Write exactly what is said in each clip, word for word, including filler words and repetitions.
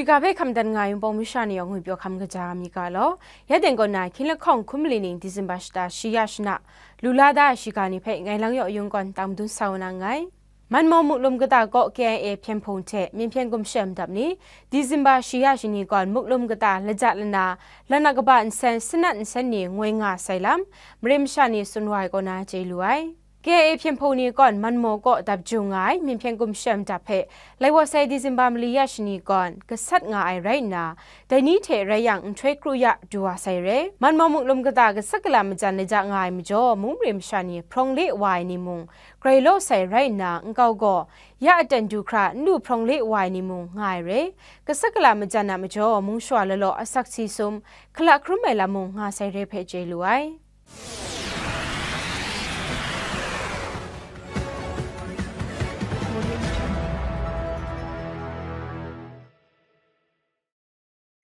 Shiga hpe hkam dan nga ai Wunpawng masha ni yawng ngwi pyaw hkam kaja mi ga law, ya teng kaw na hkying lahkawng hkum mali ning Disemba shata shi ya shana, lu la da ai shiga ni hpe ngai Lang Yaw Yung gaw tang madun sa wa na nngai. Manmaw Muklum kata kaw K I A hpyen hpung hte myen hpyen gumshem dap ni, Disemba shi ya shani gawn Muklum kata laja lana, lana kaba nsen sanat nsen ni ngoi nga sai lam, mare masha ni tsun wa ai kaw na chye lu ai. K I A hpyen hpung ni gawn Manmaw kaw dap jung nga ai myen hpyen gumshem dap hpe, lai wa sai Disemba mali ya shani gawn gasat nga ai rai nna, dai ni hte rai yang nhtoi kru ya du wa sai re. Manmaw Muklum kata gasat gala majan laja nga ai majaw, mung mare masha ni hprawng le wa ai ni mung grai law sai rai nna, nkau gaw ya aten du hkra n lu hprawng le wa ai ni mung nga ai re. Gasat gala majan a majaw, mung shawa law law asak si sum, hkala hkrum ai lam mung nga sai re hpe chye lu ai.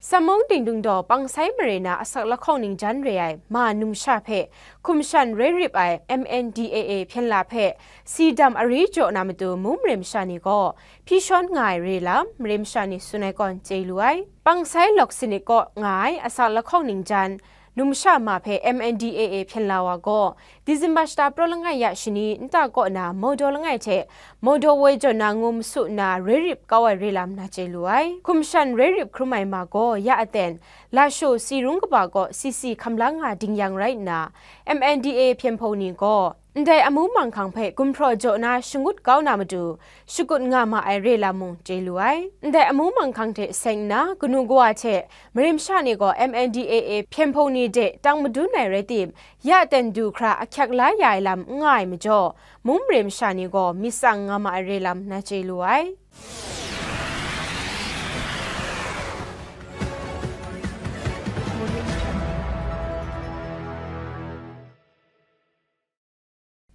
Samung Dingdung daw Pangsai mare na asak lahkawng ningjan re ai ma numsha hpe hkum shan roi rip ai M N D A A hpyen la hpe si dam ari jaw na matu mung mare masha ni gaw hpyi shawn nga ai re lam, mare masha ni tsun ai kawn chye lu ai. Pangsai Lawk Sinik kaw nga ai asak lahkawng ningjan numsha ma hpe M N D A A hpyen la wa gaw, Disemba shata praw langai ya shani nta kaw na Mawdaw langai hte Mawdaw woi jaw na ngu masu nna roi rip kau ai re lam na chye lu ai. Hkum shan roi rip hkrum ai ma gaw ya aten, lashaw si rung kaba kaw si si hkam la nga ding yang rai nna, M N D A A hpyen hpung ni gaw, ndai amu manghkang hpe gumhpraw jaw na shangut kau na matu, shakut nga ma ai re lam mung chye lu ai. Ndai amu manghkang hte seng nna, kanu kawa hte mare masha ni gaw M N D A A hpyen hpung ni de tang madun ai rai tim, ya ten du hkra ahkyak la ya ai lam n nga ai majaw, mung mare masha ni gaw myit tsang nga ma ai re lam na chye lu ai.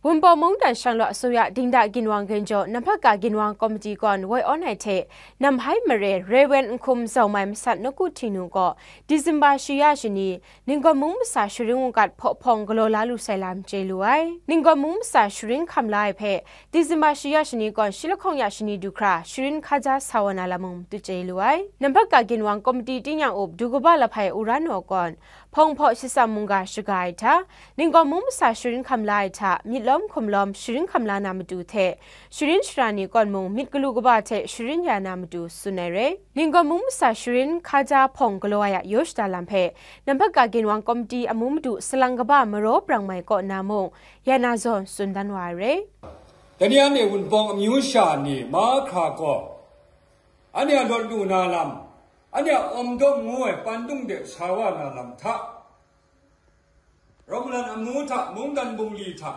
Wunpawng mungdan shanglawt asuya Dingda Ginwang Ginjaw Namhpaka Ginwang Komiti gawn woi awn ai hte, Namhai mare Reverend Nhkum Zaumai Masat Nawku Htingnu gaw Disemba shi ya shani, Ninggawn mung masa sharin wungkat hpaw hpawng galaw la lu sai lam chye lu ai. Ninggawn mung masa sharin hkam la ai hpe, Disemba shi ya shani gawn shi lahkawng ya shani du hkra sharin hkaja sa wa na lam mung matu chye lu ai. Namhpaka Ginwang Komiti tingnyang up du kaba lahpai Urano gawn, hpawng hpaw shatsam mungga shaga ai hta, Ninggawn mung masa sharin hkam la ai hta, myit lawm hkum lawm sharin hkam la na matu hte, sharin shara ni gawn mung myit galu kaba hte sharin ya na matu tsun ai re. Ninggawn mung masa sharin hkaja hpawng galaw ai a yaw shada lam hpe, Namhpaka Ginwang Komiti amu madu salang kaba Maraw Brang Mai kaw na mung, ya na zawn tsun dan wa ai re. Dai ni anhte Wunpawng amyu sha ni mahkra gaw, anhte a lawt lu na lam, anhte a awm dawm ngu ai pantung de sa wa na lam hta, Rawmlan amu hta, mungdan bungli hta,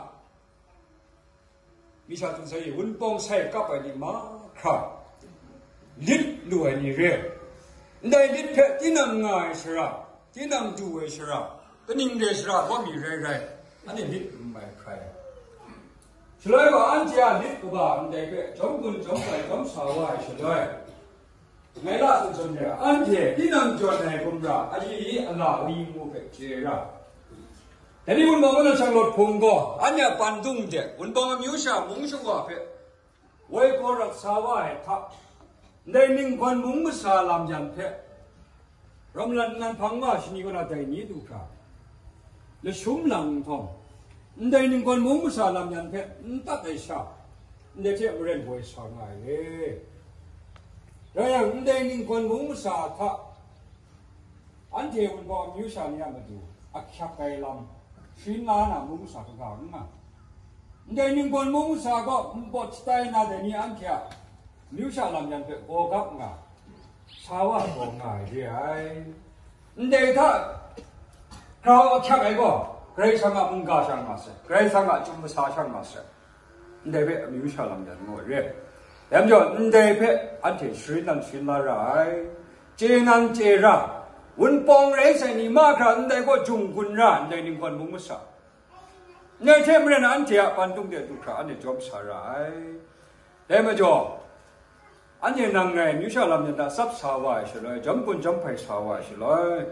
mi sha htung sai, Wunpawng sai kap ai ni mahkra, lit lu ai ni re. Ndai lit hpe tinang nga ai shara, tinang du ai shara, kaning re shara gaw mi rai rai, anhte lit lu mai hkrai. Shaloi gaw anhte a lit kaba ndai hpe jawm gun jawm bai jawm sa wa ai shaloi, ngai la tsun tsun re, anhte tinang jawn ai gumra, ayi ala ayi mu hpe chye ra. Dai ni Wunpawng mungdan shanglawt hpung gaw, anhte a pantung de, Wunpawng amyu sha mung shawa hpe, woi gaw rak sa wa ai hta, ndai Ninggawn mung masa lam yan hpe, Rawmlan nnan hpang wa shani kaw na dai ni du hkra, lashum lang nhtawm, ndai Ninggawn mung masa lam yan hpe n tat ai sha, ndai hte maren boi sa nga ai re. Rai yang, ndai Ninggawn mung masa hta, anhte Wunpawng amyu sha ni a matu ahkyak ai lam sharin la na mung masa kaga n nga. Ndai Ninggawn mung masa gaw npawt shatai na dai ni anhte a amyu sha lam yan hpe gawgap nga, sa wa gaw nga ai re ai. Ndai hta grau ahkyak ai gaw, Karai Kasang a mungga sha nga sai, Karai Kasang a chyum masa sha nga sai. Ndai hpe amyu sha lam yan ngu ai re. Dai majaw, ndai hpe anhte sharin nan sharin la ra ai, chye nan chye ra, Wunpawng rai sai ni mahkra ndai gaw jung gun ra, ndai Ninggawn mung masa, ndai hte maren anhte a pantung de du hkra anhte jawm sa ra ai. Dai majaw, anhte nang ngai amyu sha lam yan hta tsap sa wa ai shaloi, jawm gun jawm hpai sa wa ai shaloi,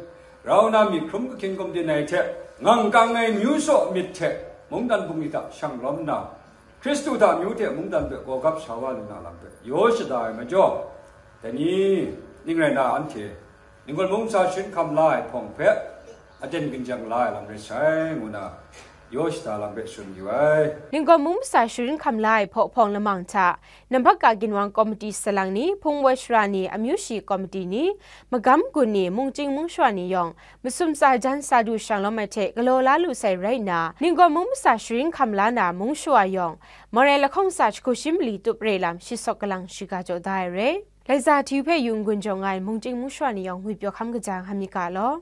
rau na myit hkrum kahkyin gumdin ai hte, ngang kang ai myu saw myit hte, mungdan bungli hta shang lawm nna, Hkristu hta amyu hte mungdan hpe gawgap sa wa lu na lam hpe yaw shada ai majaw, dai ni, Ning rai nna, anhte Ninggawn mung masha sharin hkam la ai hpawng hpe aten ginjang la ai lam rai sai, ngu na yaw shada lam hpe tsun yu ai. Ninggawn mung masha sharin hkam la ai hpawng lamang hta, Nambahka Ginwang Komiti salang ni, Hpung Woi Sara ni, Amyu Shi Komiti ni, Magam Gun ni, Mungchying Mungshara ni yawng masum tsa jan sa du shanglawm ai hte galaw la lu sai rai nna, Ninggawn mung masha sharin hkam la na mung shawa yawng, Marai lahkawng tsa jahku shi mali tup re lam shi sawk galang shiga jaw da ai re. Laiza hti hpe yu n-gun jaw nga ai Mungchying Mungshara ni yawng ngwipyaw hkam kaja nga myit ga law.